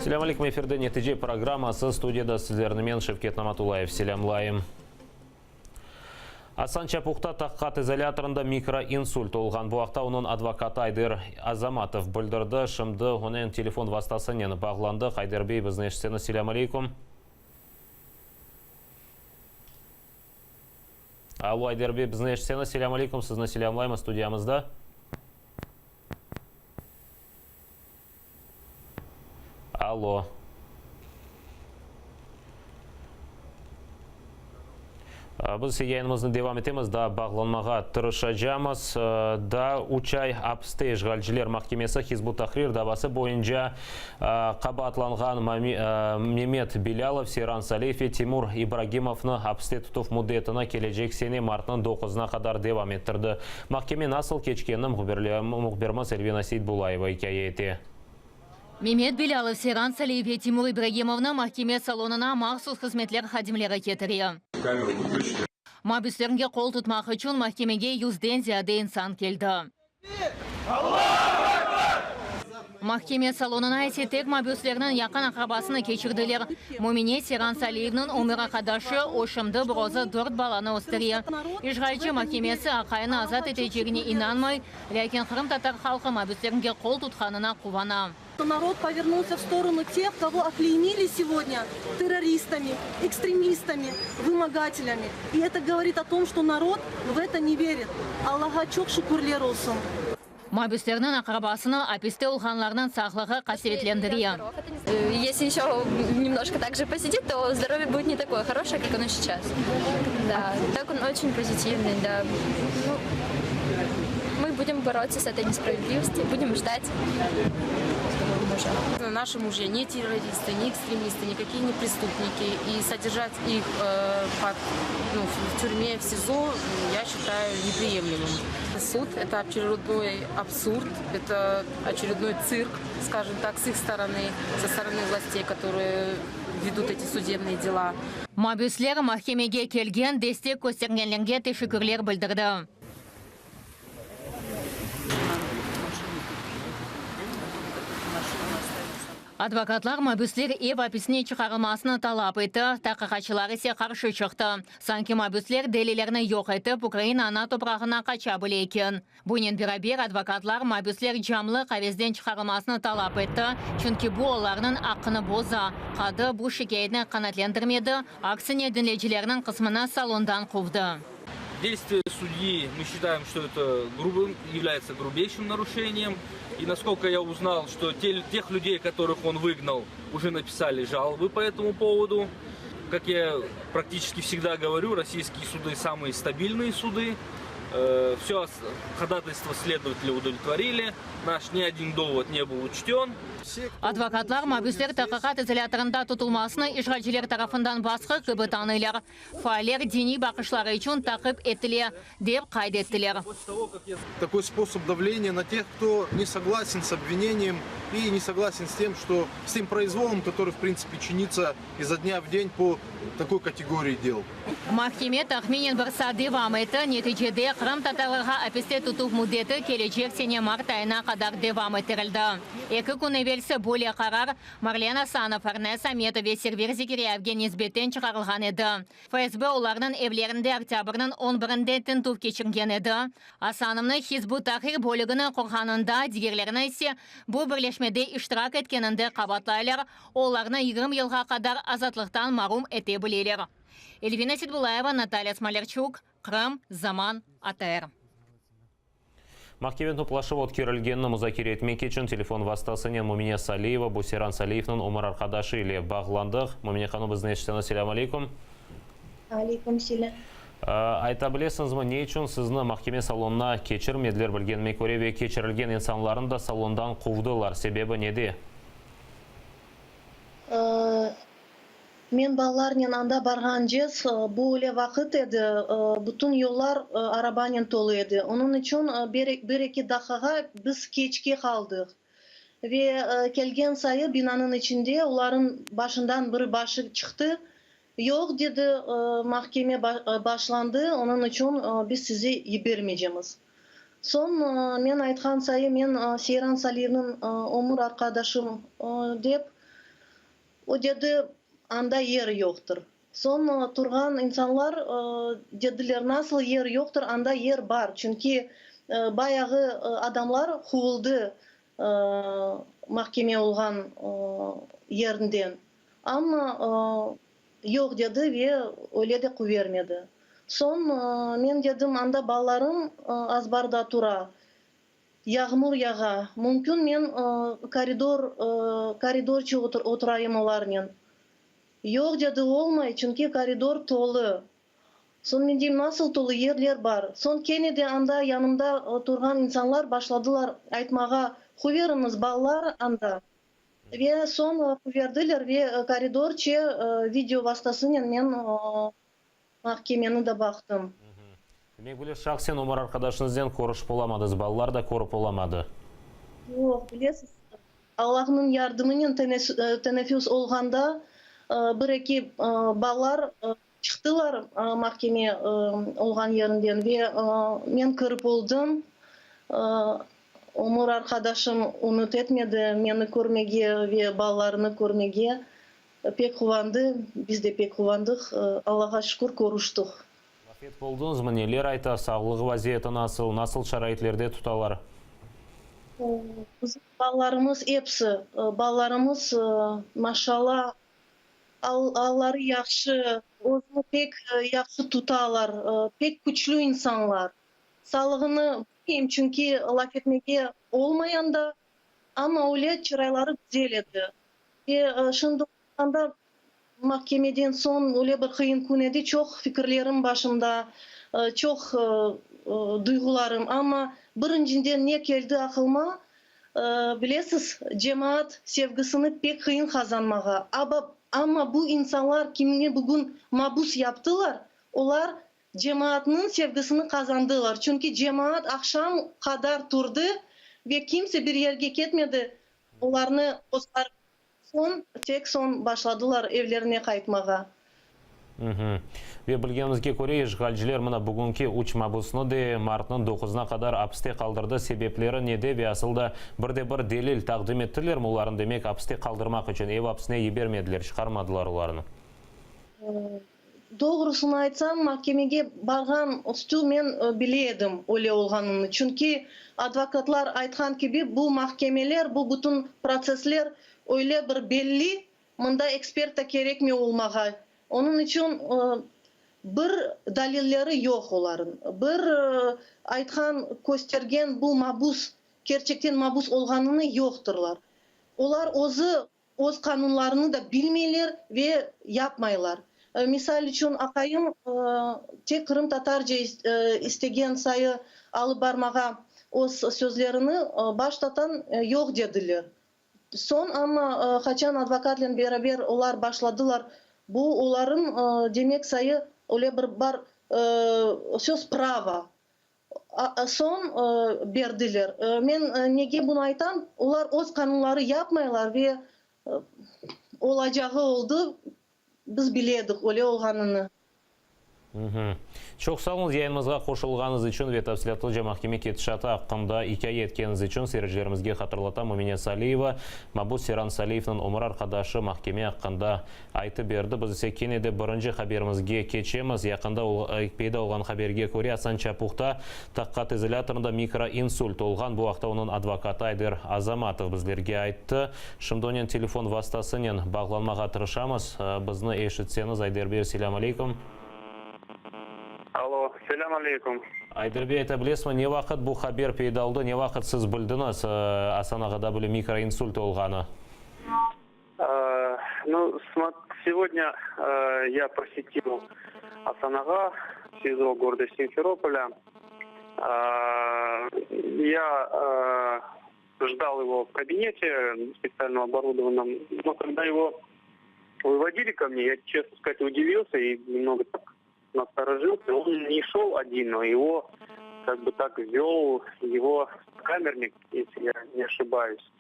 Selâm aleyküm, efirde Netice programması, studiyada sizlerni men, Şevket Namatullayev, selâmlayım. Asan Çapuhta tahqiqat izolâtorında mikroinsult olğan. Bu aqta onıñ advokatı Ayder Azamatov bildirdi. Şimdi onen telefon vastasınen bağlandıq. Ayder bey, bizni eşitseñiz, selâm aleyküm. Allo, Ayder bey, bizni eşitseñiz, selâm aleyküm, sizni selâmlaymız studiyamızda. Allo. Biz yayınımıznı devam etemiz, daa bağlanmağa tırışacamız. Daa üç ay apiste işğalciler mahkemesi Hizb ut-Tahrir davası boyunca qabaatlanğan Memet Bilâlov, Seyran Saliyev ve Timur İbragimovnı apiste tutuv müddetini kelecek sene martnıñ doquzına qadar devam ettirdi. Mahkeme nasıl keçkenini mühbirimiz Elvina Seytbulayeva ikâye ete. Memet Bilâlov, Seyran Saliyev ve Timur İbragimovnı mahkeme salonına mahsus hızmetler hadimleri ketire. Mabüslerge qol tutmaq içün mahkemege yüzden ziyade insan keldi. Mahkeme salonına ise tek mabüslerniñ yaqın aqrabasını keçirdiler. Mümine Seyran Saliyevniñ ömür arqadaşı, o şimdi bir özü dört balanı östüre. İşğalci mahkemesi aqayını azat etecegine inanmay, lâkin qırımtatar halqı mabüslerge qol tutqanına quvana. Narod poverнулся в сторону тех, кого оклеймили сегодня террористами, экстремистами, вымогателями. И это говорит о том, что народ в это не верит. Allağa çoq şükürler olsun. Mabüslerniñ aqrabasını apiste olğanlarnıñ sağlığı qasevetlendire. Если еще немножко так же посидит, то здоровье будет не такое хорошее, как оно сейчас. Да, так он очень позитивный, да. Ну, мы будем бороться с этой несправедливостью, будем ждать мужа. Наши мужья не террористы, не экстремисты, никакие не преступники. И содержать их под, ну, в тюрьме, в СИЗО, я считаю неприемлемым. Суд – это очередной абсурд, это очередной цирк, скажем так, с их стороны, со стороны властей, которые ведут эти судебные дела. Mabüsler mahkemege kelgen destek köstergenlerge teşekkürler bildirdi. Advokatlar mabüsler ev apisine çıqarılmasını talap etti, taqiqatçılar ise qarşı çıqtı. Sanki mabüsler delillerni yoq etip, Ukraina ana toprağına qaça bile eken. Bunen beraber, advokatlar mabüsler camlı qavezden çıqarılmasını talap etti, çünki bu olarnıñ aqqını boza. Qadı bu şikâyetni qanaatlendirmedi, aksine diñleyicilerniñ qısmını salondan quvdı. Действия судьи, мы считаем, что это грубым, является грубейшим нарушением. И насколько я узнал, что те, тех людей, которых он выгнал, уже написали жалобы по этому поводу. Как я практически всегда говорю, российские суды самые стабильные суды. Все ходатайство следователя удовлетворили. Наш ни один довод не был учтен. Advokatlar mabüsler taqiqat izolâtorında tutulmasını işğalciler tarafından basqı kibi tanıylar. Faaller diniy baqışları içün taqip etile, dep qayd ettiler. Такой способ давления на тех, кто не согласен с обвинением и не согласен с тем, что с тем произволом, который, в принципе, чинится изо дня в день по такой категории дел. Mahkeme tahminen bir saat devam etti. Neticede qırımtatarlarğa apiste tutuv müddeti kelecek sene mart ayına qadar devam ettirildi. Eki kün evelsi böyle qarar Marlen Asanov, Ernes Ametov ve Server Zekiryayevge nisbeten çıqarılğan edi. FSB olarnıñ evlerinde oktâbrniñ on birinde tintüv keçirgen edi. Asanovnı Hizb ut-Tahrir bölügini qurğanında, digerlerini ise bu birleşmede iştirak etkeninde qabaatlaylar, olarnı 20 yılğa qadar azatlıqtan marum ete bileler. Elvina Setbulayeva, Natalya Smolerçuk, Qırım, Zaman, ATR. Mahkeme toplaşuvı ötkerilgenini muzakere etmek içün telefon vastasınen Mümine Saliyeva, bu Seyran Saliyevniñ ömür arqadaşı ile bağlandıq. Mümine hanım, bizni eşitseñiz, selâm aleyküm. Aleyküm selâm. Ayta bilesiñizmi, ne içün sizni mahkeme salonına keçirmediler, bilgenime köre, ve keçirilgen insanlarnı da salondan quvdılar, sebebi nede? Men balalarnen anda barğancez, bu öyle vaqıt edi, bütün yollar arabanen tolu edi. Onıñ içün bir-eki daqqağa biz keçke qaldıq. Ve kelgen sayı binanıñ içinde olarnıñ başından biri başı çıqtı, Yoq, dedi, mahkeme başlandı, onıñ içün biz sizi yibermeycemiz. Soñ men aytqan sayı, men Seyran Saliyevniñ ömür arqadaşım, dep. O dedi, anda yer yoqtır. Soñ turğan insanlar dediler, nasıl yer yoqtır, anda yer bar, çünki bayağı adamlar quvuldı mahkeme olğan yerinden. Amma yoq dedi ve öyle de quvermedi. Soñ men dedim, anda balalarım azbarda tura, Yağmur yağa. Mümkün men koridor, koridorçe oturayım olarnen. Yoq, dedi, olmay, çünki koridor tolu. Soñ men deyim, nasıl tolu, yerler bar. Soñ kene de anda yanımda turğan insanlar başladılar aytmağa, Quveriñiz, balalar anda. Ve soñ quverdiler ve koridorçe video vastasınen men Mahkemeni de baqtım. Demek, böyle şahsen ömür arqadaşıñıznen körüşip olamadıñız, balalar da körip olamadı? Yoq, bilesiz, Allahnıñ yardımınen teneffüs olğanda bir-eki balalar çıqtılar mahkeme olğan yerinden ve men kirip oldım. Ömür arqadaşım ümüt etmedi meni körmege ve balalarını körmege. Pek quvandı, biz de pek quvandıq, Allağa şükür, körüştik. Laf etip oldıñızmı, neler ayta, sağlığı vaziyeti nasıl, nasıl şaraitlerde tutalar? Bizim balalarımız episi, balalarımız, maşalla, alları yahşı, özüni pek yahşı tutalar, pek küçlü insanlar. Sağlığını bilmeyim, çünki laf etmege olmay anda, amma öyle çırayları güzel edi. Ve şimdi olğanda mahkemeden soñ öyle bir qıyın kün edi, çoq fikirlerim başımda, çoq duyğularım. Amma birincinden ne keldi aqılıma, bilesiz, cemaat sevgisini pek qıyın qazanmağa. Amma bu insanlar, kimni bugün mabus yaptılar, olar cemaatnıñ sevgisini qazandılar. Çünki cemaat aqşam qadar turdı ve kimse bir yerge ketmedi, Olarnı qozğarıp soñ, tek soñ başladılar evlerine qaytmağa. Ve bilgenimizge köre, işğalciler mına bugünki üç mabusnı de martnıñ doquzına qadar apiste qaldırdı. Sebepleri nede ve asıl da bir de bir delil taqdim ettilermi olarnı, demek, apiste qaldırmaq içün ev apsine yibermediler, çıqarmadılar olarnı? Doğrusını aytsam, mahkemege barğan üstü men bile edim öyle olğanını. Çünki advokatlar aytqan kibi, bu mahkemeler, bu bütün protsessler öyle bir belli, mında ekspert da kerekmey olmağa. Onıñ içün bir dalilleri yoq olarıñ. Bir aytqan, köstergen bu mabus kerçekten mabus olğanını yoqtırlar. Olar özü Öz qanunlarını da bilmeyler ve yapmaylar. Misal içün, aqayım tek qırımtatarca istegen sayı alıp barmağa öz sözlerini baştatan yoq dediler. Soñ amma qaçan advokatlen beraber olar başladılar, bu olarıñ demek sayı öyle bir bar söz prava Soñ berdiler. Men nege bunı aytam, olar öz qanunları yapmaylar ve olacağı oldı, biz bile edik öyle olğanını. Çoq sağ oluñız yayınımızğa qoşulğanıñız içün ve tafsilâtlıca mahkeme ketişatı aqqında ikâye etkeniñiz içün. Seyircilerimizge hatırlatam, Mümine Saliyeva, mabus Seyran Saliyevniñ ömür arqadaşı mahkeme aqqında Aytıp berdi. Biz ise kene de birinci haberimizge keçemiz. Yaqında peyda olğan haberge köre, Asan Çapuhta tahqiqat izolâtorında mikroinsult olğan. Bu aqta onıñ advokatı Ayder Azamatov bizlerge ayttı. Şimdi onen telefon vastasınen bağlanmağa tırışamız. Bizni eşitseñiz, Ayder bey, selâm aleyküm. Alo, selâm aleyküm. Ayder bey, ayta bilesizmi, ne vaqıt bu haber peyda oldı, ne vaqıt siz bildiñiz, Asan ağada böyle mikroinsult olğanı? Ну, сегодня я посетил Асанага, СИЗО города Симферополя. Я ждал его в кабинете, специально оборудованном. Но когда его выводили ко мне, я, честно сказать, удивился и немного так насторожился. Он не шел один, но его как бы так вел его камерник, если я не ошибаюсь.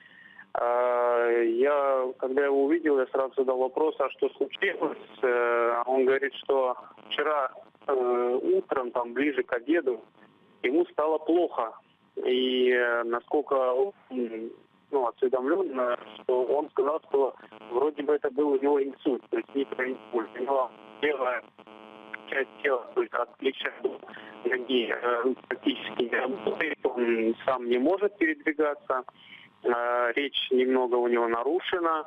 Я, когда его увидел, я сразу задал вопрос, а что случилось? Э, он говорит, что вчера э, утром, там ближе к обеду, ему стало плохо. И э, насколько он... ну, осведомлен, что он сказал, что вроде бы это был у него инсульт, то есть микроинсульт. У него левая часть тела, то есть от плеча до ноги практически не работает, он сам не может передвигаться, речь немного у него нарушена.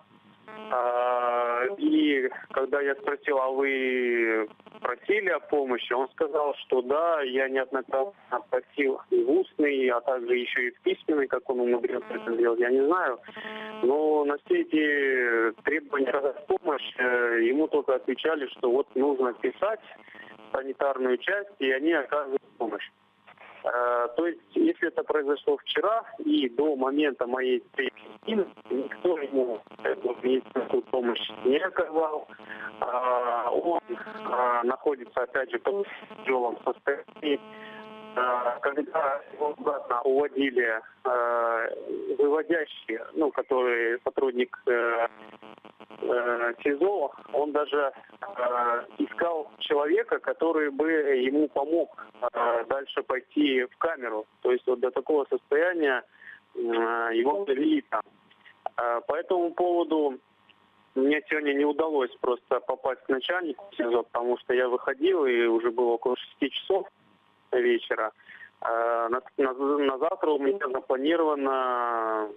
И когда я спросил, а вы просили о помощи, он сказал, что да, я неоднократно просил и в устный, а также еще и в письменный, как он умудрился это сделать, я не знаю. Но на все эти требования оказать помощь ему только отвечали, что вот нужно писать в санитарную часть, и они оказывают помощь. То есть, если это произошло вчера, и до момента моей встречи с ним, никто ему эту медицинскую помощь не оказал. Он находится, опять же, в тяжелом состоянии. Когда его обратно уводили выводящие, ну, который сотрудник СИЗО, он даже искал человека, который бы ему помог дальше пойти в камеру. То есть вот до такого состояния его довели там. По этому поводу мне сегодня не удалось просто попасть к начальнику СИЗО, потому что я выходил, и уже было около 6 часов вечера. На завтра у меня запланировано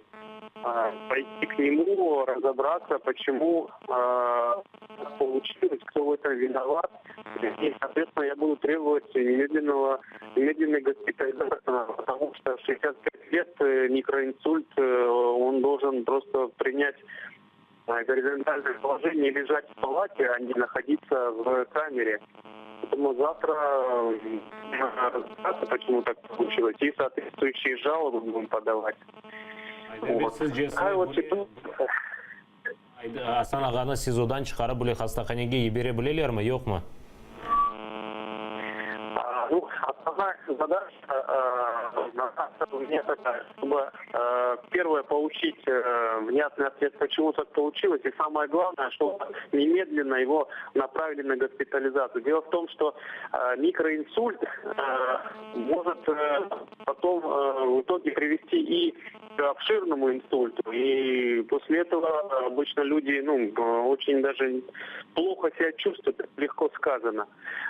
пойти к нему, разобраться, почему получилось, кто в этом виноват. И, соответственно, я буду требовать немедленной госпитализации, потому что в 65 лет микроинсульт, он должен просто принять горизонтальное положение и лежать в палате, а не находиться в камере. Поэтому завтра разбираться, почему так получилось, и соответствующие жалобы будем подавать. Вот. Такая вот ситуация. Asan ağanı SİZOdan çıqarıp bile hastahanege yibere bilelermi, yoqmı? Ну, основная задача у меня такая, чтобы первое, получить внятный ответ, почему так получилось, и самое главное, чтобы немедленно его направили на госпитализацию. Дело в том, что микроинсульт может потом в итоге привести и к обширному инсульту, и после этого обычно люди, ну, очень даже плохо себя чувствуют, это легко сказано.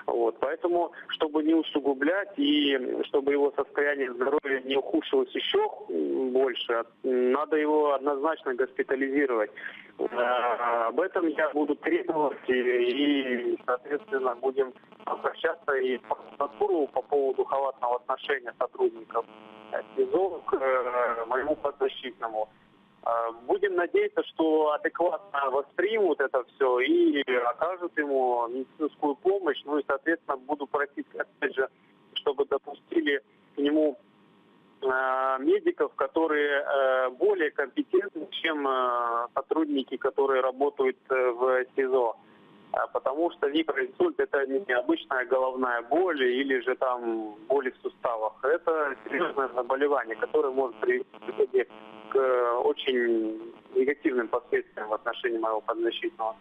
Вот. Поэтому, чтобы не усугублять и чтобы его состояние здоровья не ухудшилось еще больше, надо его однозначно госпитализировать. Об этом я буду требовать и, соответственно, будем обращаться и в прокуратуру по поводу халатного отношения сотрудников СИЗО к моему подзащитному. Будем надеяться, что адекватно воспримут это все и окажут ему медицинскую помощь. Ну и, соответственно, буду просить, опять же, чтобы допустили к нему медиков, которые более компетентны, чем сотрудники, которые работают в СИЗО. Потому что микроинсульт – это не обычная головная боль или же там боли в суставах. Это серьезное заболевание, которое может привести к очень негативным последствиям в отношении моего подзащитного.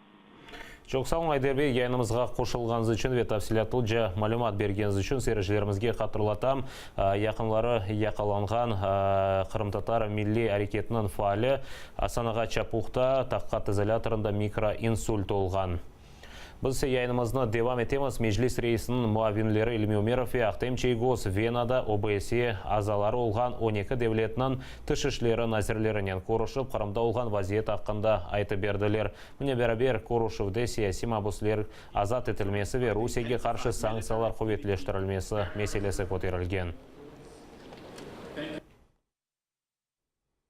Çoq sağ oluñ, Ayder bey, yayınımızğa qoşulğanıñız içün ve tafsilâtlıca malümat bergeniñiz içün. Seyircilerimizge hatırlatam, yaqınları yaqalanğan qırımtatar milliy areketiniñ faali Asan ağa Çapuhta tahqiqat izolâtorında mikroinsult olğan. Biz ise yayınımıznı devam etemiz. Meclis reisiniñ muavinleri İlmi Ümerov ve Ahtem Çiygoz Venada OBSE azaları olğan 12 devletniñ tış işleri nazirlerinen körüşip, Qırımda olğan vaziyet aqqında aytıp berdiler. Bunen beraber, körüşüvde siyasiy mabüsler azat etilmesi ve Rusiyege qarşı sanktsiyalar quvetleştirilmesi meselesi köterilgen.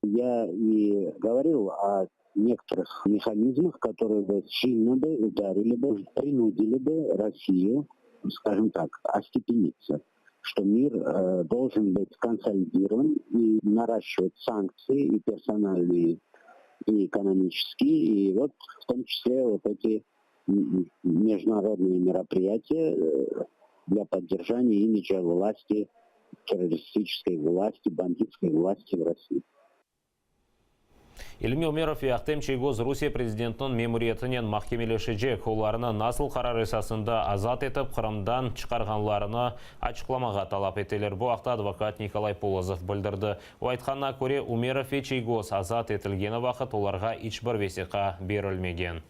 Я и говорил о некоторых механизмах, которые бы сильно бы ударили бы, принудили бы Россию, скажем так, остепениться, что мир э, должен быть консолидирован и наращивать санкции и персональные, и экономические, и вот в том числе вот эти международные мероприятия э, для поддержания имиджа власти, террористической власти, бандитской власти в России. İlmi Ümerov ve Ahtem Çiygoz Rusiye prezidentiniñ memuriyetinen mahkemeleşecek. Olarnı nasıl qarar esasında azat etip Qırımdan çıqarğanlarını açıqlamağa talap eteler. Bu aqta advokat Nikolay Polozov bildirdi. O aytqanına köre, Ümerov ve Çiygoz azat etilgeni vaqıt olarğa iç bir vesiqa berilmegen.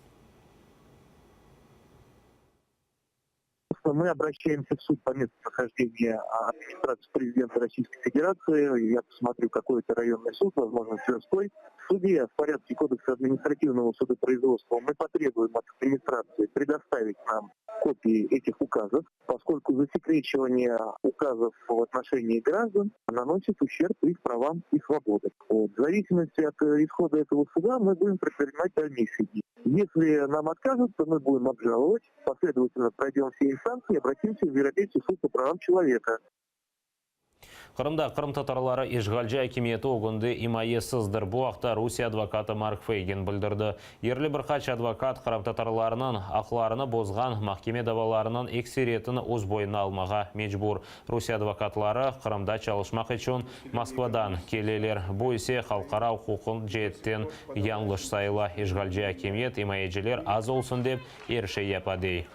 Мы обращаемся в суд по месту нахождения администрации президента Российской Федерации. Я посмотрю, какой это районный суд, возможно, Тверской. В суде в порядке Кодекса административного судопроизводства мы потребуем от администрации предоставить нам копии этих указов, поскольку засекречивание указов в отношении граждан наносит ущерб их правам и свободам. Вот. В зависимости от исхода этого суда мы будем предпринимать дальнейшие действия. Если нам откажут, то мы будем обжаловать, последовательно пройдем все инстанции и обратимся в Европейский суд по правам человека. Qırımda qırımtatarları işğalci akimiyeti ögünde imayesizdir. Bu aqta Rusiye advokatı Mark Feygin bildirdi. Yerli bir qaç advokat qırımtatarlarnıñ aqlarını bozğan mahkeme davalarınıñ ekseriyetini öz boynuna almağa mecbur. Rusiye advokatları Qırımda çalışmaq içün Moskvadan keleler, bu ise halqara uquq ceetten yañlış sayıla. İşğalci akimiyet imayeciler az olsun dep er şey yapa, dey.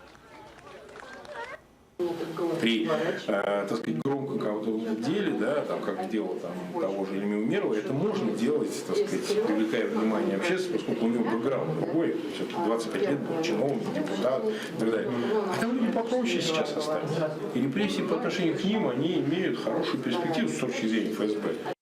При, так сказать, громком каком-то деле, да, там, как дело там, того же Ильми Умерова, это можно делать, так сказать, привлекая внимание общественности, поскольку у него бэкграунд другой, все-таки 25 лет был чиновник, депутат и так далее. А там люди попроще сейчас остались. И репрессии по отношению к ним, они имеют хорошую перспективу с точки зрения ФСБ.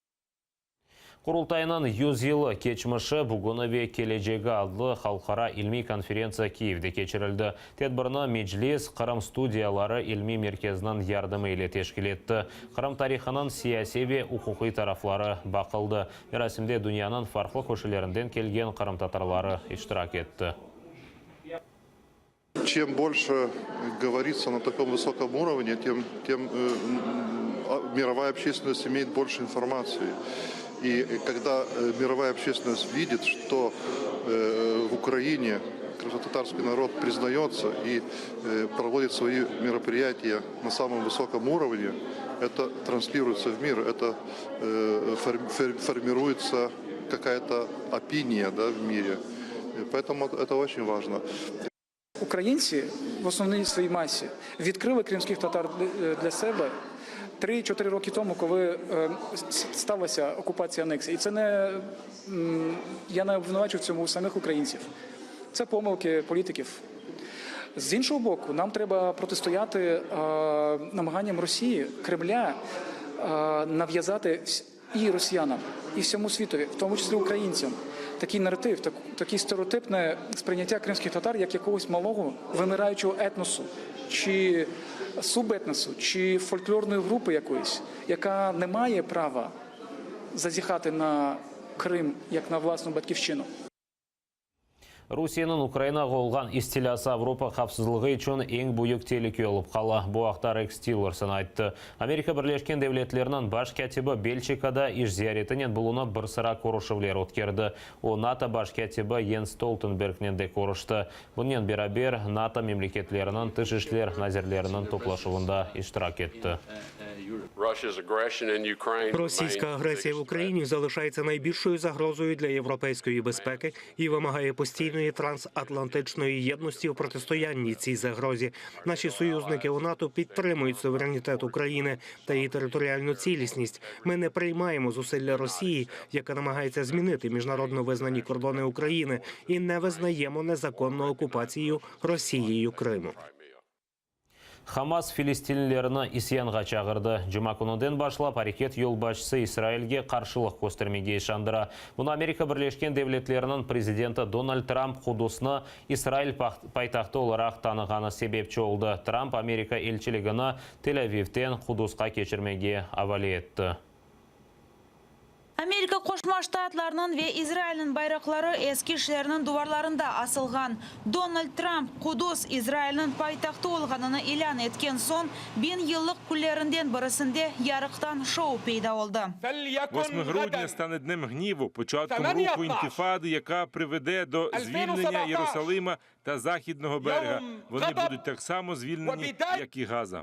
Qurultaynıñ 100 yılı, keçmişi, bugüni ve kelecegi adlı halqara ilmiy konferentsiya Kiyevde keçirildi. Tedbirni Meclis Qırım studiyaları ilmiy merkeziniñ yardımı ile teşkil etti. Qırım tarihınıñ siyasiy ve uquqiy tarafları baqıldı. Merasimde dünyanıñ farqlı köşelerinden kelgen qırımtatarları iştirak etti. Чем больше говорится на таком высоком уровне, тем, тем э, мировая общественность имеет больше информации. И когда э, мировая общественность видит, что э, в Украине крымско-татарский народ признается и э, проводит свои мероприятия на самом высоком уровне, это транслируется в мир, это э, формируется какая-то опиния да, в мире. Поэтому это очень важно. Українці в основній своїй масі відкрили кримських татар для себе 3-4 роки тому, коли е, сталася окупація анексія. І це не я не обвинувачу в цьому самих українців. Це помилки політиків. З іншого боку, нам треба протистояти е, намаганням Росії, Кремля е, нав'язати і росіянам, і всьому світові, в тому числі українцям, такий наратив, так, таке стереотипне сприйняття кримських татар як якогось малого вимираючого етносу, чи субетносу, чи фольклорної групи якоїсь, яка не має права зазіхати на Крим як на власну батьківщину. Rusiyeniñ Ukrainağa olğan istilâsı Avropa havfsızlığı içün eñ büyük telüke olıp qala. Bu aqta Reks Tillerson ayttı. Amerika Birleşken Devletleriniñ baş kâtibi Belçikada iş ziyaretinen bulunıp, bir sıra körüşüvler ötkerdi. O, NATO baş kâtibi Yens Stoltenbergnen de körüşti. Bunen beraber, NATO memleketleriniñ tış işler nazirleriniñ toplaşuvında iştirak etti. Російська агресія в Україні залишається найбільшою загрозою для європейської безпеки і вимагає постійної трансатлантичної єдності в протистоянні цій загрозі. Наші союзники у НАТО підтримують суверенітет України та її територіальну цілісність. Ми не приймаємо зусилля Росії, яка намагається змінити міжнародно визнані кордони України, і не визнаємо незаконну окупацію Росією Криму. Hamas filistinlilerni isyanğa çağırdı. Cuma kününden başlap areket yolbaşçısı İsrailge qarşılıq köstermege işandıra. Bunı Amerika Birleşken Devletleriniñ prezidenti Donald Trump Qudusnı İsrail paytahtı olaraq tanığanı sebepçi oldı. Trump Amerika elçiligini Tel-Avivden Qudusqa keçirmege avale etti. Amerika Qoşma Ştatlarınıñ ve İsrailniñ bayraqları eski şeerniñ duvarlarında asılğan. Donald Trump Qudus İsrailniñ paytahtı olğanını ilân etken soñ, biñyıllıq künlerinden birisinde yarıqtan şou peyda oldı. Восьме грудня стане днем гніву, початком руху інтифади, яка приведе до звільнення Єрусалима та Західного берега. Вони будуть так само звільнені, як і Газа.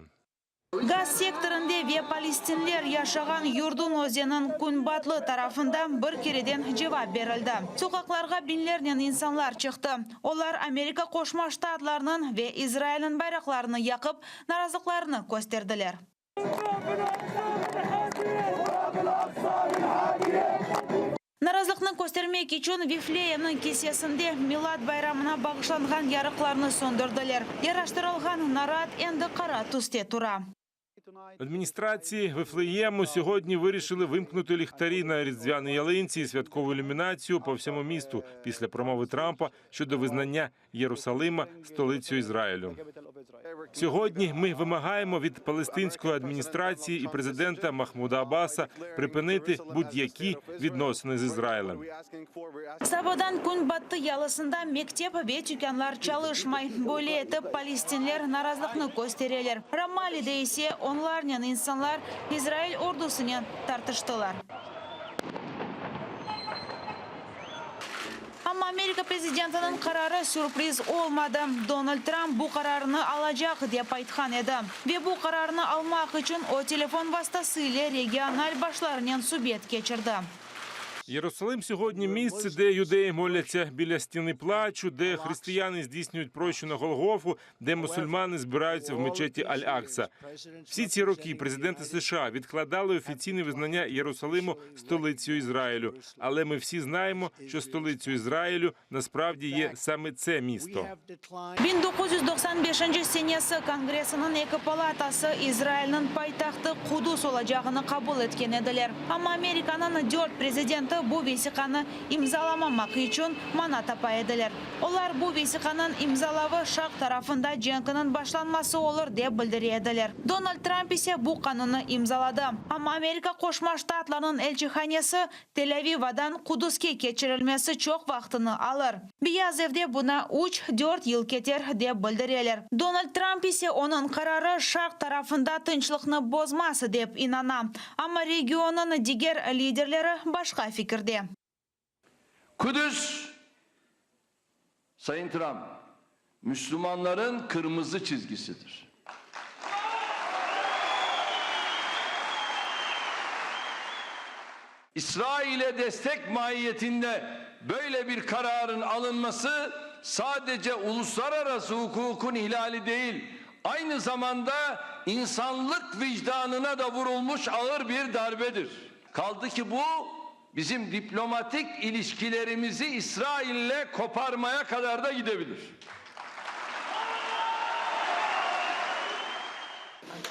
Gaz sektorında ve palestinler yaşağan Yurdun özeniniñ künbatlı tarafında bir kereden cevap berildi. Soqaqlarğa biñlernen insanlar çıqtı. Olar Amerika Qoşma Ştatlarınıñ ve İzrailniñ bayraqlarını yaqıp, narazılıqlarını kösterdiler. Narazılıqnı köstermek içün Vifleyemniñ kilsesinde Milât bayramına bağışlanğan yarıqlarnı söndürdiler. Yaraştırılğan narat endi qara tüste tura. Адміністрації Вифлеєму сьогодні вирішили вимкнути ліхтарі на різдвяній ялинці і святкову ілюмінацію по всьому місту після промови Трампа щодо визнання Єрусалима столицею Ізраїлю. Сьогодні ми вимагаємо від палестинської адміністрації і президента Махмуда Аббаса припинити будь-які відносини з Ізраїлем. Sabadan kün battı yalısında mektep ve tükânlar çalışmay. Böyle etip palestinler narazılıqnı köstereler. Ramallide ise onlarnen insanlar İzrail ordusınen tartıştılar. Amma Amerika prezidentiniñ qararı sürpriz olmadı. Donald Trump bu qararnı alacaq, dep aytqan edi. Ve bu qararnı almaq içün o telefon vastası ile regional başlarınen subet keçirdi. Єрусалим сьогодні місце, де юдеї моляться біля стіни плачу, де християни здійснюють прощу на Голгофу, де мусульмани збираються в мечеті Аль-Акса. Всі ці роки президенти США відкладали офіційне визнання Єрусалиму столицею Ізраїлю. Але ми всі знаємо, що столицею Ізраїлю насправді є саме це місто. 1995 senesi Kongressiniñ eki palatası İzrailniñ paytahtı Qudus olacağını qabul etken ediler. Amma Amerikanıñ dört prezidenti bu vesiqanı imzalamamaq içün mana tapa ediler. Olar bu vesiqanıñ imzalavı Şarq tarafında cenkniñ başlanması olur, dep bildire ediler. Donald Trump ise bu qanunnı imzaladı. Amma Amerika Qoşma Ştatlarınıñ elçihanesi Tel-Avivadan Quduske keçirilmesi çoq vaqtını alır. Beyaz Evde buña üç, dört yıl keter, dep bildireler. Donald Trump ise onıñ qararı Şarq tarafında tınçlıqnı bozmaz, dep inana. Amma regionnıñ diger liderleri başqa fikirde. Kudüs, Sayın Trump, Müslümanların kırmızı çizgisidir. İsrail'e destek mahiyetinde böyle bir kararın alınması sadece uluslararası hukukun ihlali değil, aynı zamanda insanlık vicdanına da vurulmuş ağır bir darbedir. Kaldı ki bu bizim diplomatik ilişkilerimizi İsrail'le koparmaya kadar da gidebilir.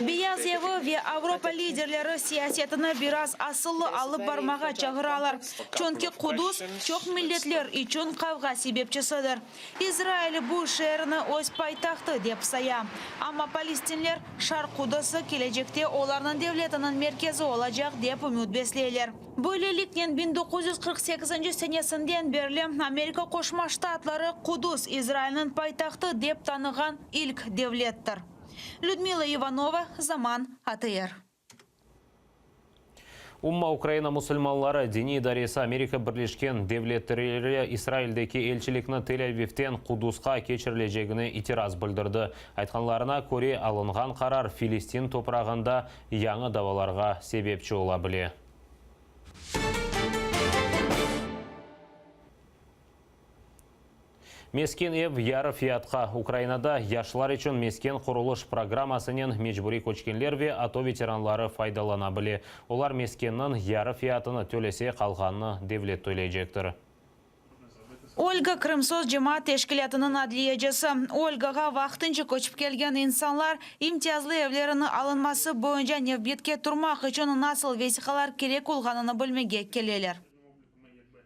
Beyaz evi ve Avropa liderleri siyasetini biraz asıllı alıp barmağa çağıralar, çünki Qudus, çoq milletler içün qavğa sebepçisidir. İzrail bu şeerni öz paytahtı dep saya, amma palestinler Şarq Qudusı kelecekte olarnıñ devletiniñ merkezi olacaq dep ümüt besleyler. Böyleliknen, 1948 senesinden berli Amerika Qoşma Ştatları Qudus İzrailniñ paytahtı dep tanığan ilk devlettir. Lüdmila İvanova, Zaman, ATR. Umma Ukraina musulmanları diniy idaresi Amerika Birleşken Devletleri İsraildeki elçilikni Tel-Avivten Qudusqa keçirilecegine itiraz bildirdi. Aytqanlarına köre, alınğan qarar Filistin toprağında yañı davalarğa sebepçi ola bile. Mesken ev yarı fiyatqa. Ukrainada yaşlar içün mesken qurulış programmasınen mecburiy köçkenler ve ATO veteranları faydalana bile. Olar meskenniñ yarı fiyatını tölese, qalğanını devlet töleycektir. Olga, Krımsos cemaat teşkilâtınıñ adliyecisi. Olgağa vaqtınca köçip kelgen insanlar imtiyazlı evlerini alınması boyunca nevbetke turmaq içün nasıl vesiqalar kerek olğanını bilmege keleler.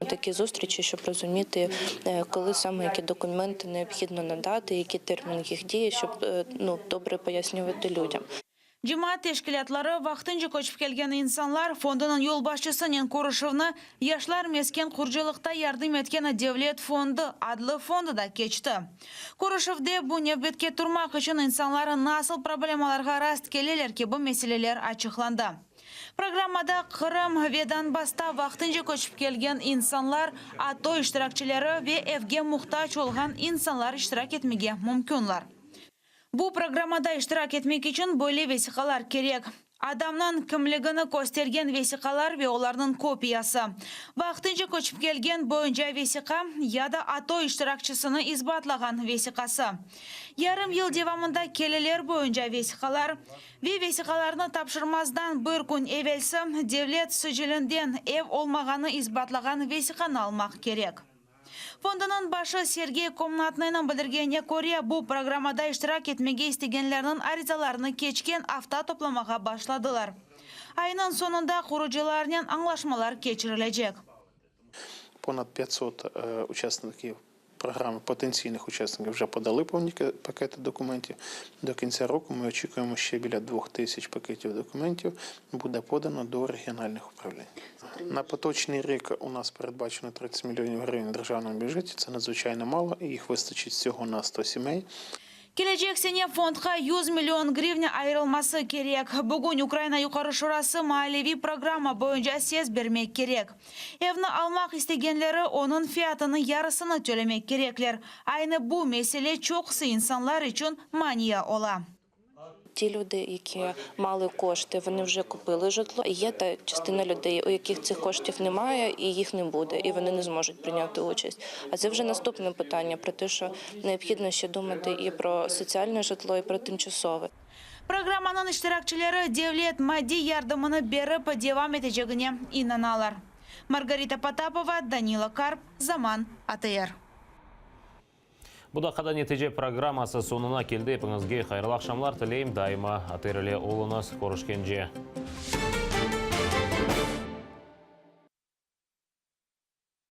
Такі зустрічі, щоб розуміти, коли саме які документи необхідно надати, який термін їх дії, щоб ну, добре пояснювати людям. Cemaat teşkilâtları vaqtınca köçip kelgen insanlar fondunıñ yolbaşçısınen körüşüvni Yaşlar mesken qurucılıqta yardım etken devlet fondu adlı fonduda keçti. Körüşüvde bu nevbetke turmaq içün insanlar nasıl problemalarğa rast keleler kibi meseleler açıqlandı. Programmada Qırım ve Donbassta vaqtınca köçip kelgen insanlar, ATO iştirakçileri ve evge muhtac olğan insanlar iştirak etmege mümkünlar. Bu programmada iştirak etmek içün böyle vesiqalar kerek, adamnıñ kimligini köstergen vesiqalar ve olarnıñ kopiyası, vaqtınca köçip kelgen boyunca vesiqa ya da ATO iştirakçisini isbatlağan vesiqası, yarım yıl devamında keliler boyunca vesiqalar ve vesiqalarnı tapşırmazdan bir kün evelsi devlet sicilinden ev olmağanı isbatlağan vesiqanı almaq kerek. Fondunıñ başı Sergey Komnatnıynıñ bildirgenine köre, bu programmada iştirak etmege istegenlerniñ arizalarını keçken afta toplamağa başladılar. Aynıñ soñunda qurucılarnen añlaşmalar keçirilecek. Ponad 500 uçasnikiv програми, потенційних учасників вже подали повні пакети документів. До кінця року ми очікуємо ще біля 2000 пакетів документів буде подано до регіональних управлінь. На поточний рік у нас передбачено 30 мільйонів гривень в державному бюджеті. Це надзвичайно мало, і їх вистачить всього на 100 сімей. Kelecek sene fondqa yüz million grivna ayırılması kerek. Bugün Ukraina Yuqarı Şurası maalleviy programma boyunca ses bermek kerek. Evni almaq istegenleri onıñ fiyatınıñ yarısını tölemek kerekler. Aynı bu mesele çoqusı insanlar içün mania ola. Ті люди, які мали кошти, вони вже купили житло. Є та частина людей, у яких цих коштів немає і їх не буде, і вони не зможуть прийняти участь. А це вже наступне питання про те, що необхідно ще думати і про соціальне житло, і про тимчасове. Programmanıñ iştirakçileri devlet maddiy yardımını berip devam etecegine inanalar. Margarita Potapova, Danilo Karp, Zaman, ATR. Bu daqqada Netice programması soñuna keldi. Epiñizge hayırlı aqşamlar tileyim. Daima ATR ile oluñız. Körüşkence.